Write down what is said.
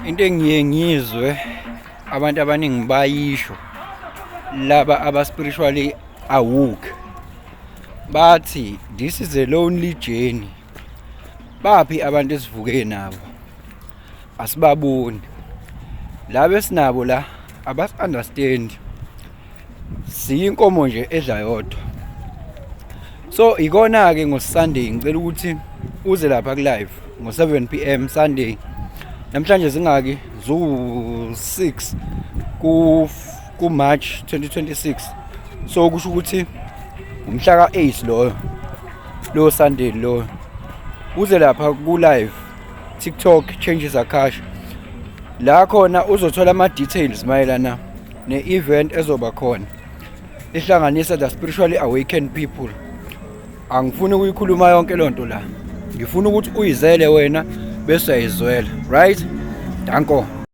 Into engiye ngizwe abantu abaningi bayisho laba aba spiritually awoke, bathi this is a lonely journey. Baphi abantu esivuke nabo? Asibaboni. Laba esinabo la abasi understand. Siyinkomo nje edla yodwa. So ikona ke ngo Sunday ngicela ukuthi uze lapha ku live ngo 7 pm Sunday. Namhlanje zingaki? Zu 6 ku March 2026. So kusho ukuthi umhla ka 8 loyo. Lo Sunday lo. Uze lapha ku live TikTok Changes Akasha. La khona uzothola ama details mayelana ne-event ezoba khona ihlanganisa the spiritually awakened people. Angifuni ukuyikhuluma yonke lonto la, ngifuna ukuthi uyizele wena bese uyayizwela. Right, danko.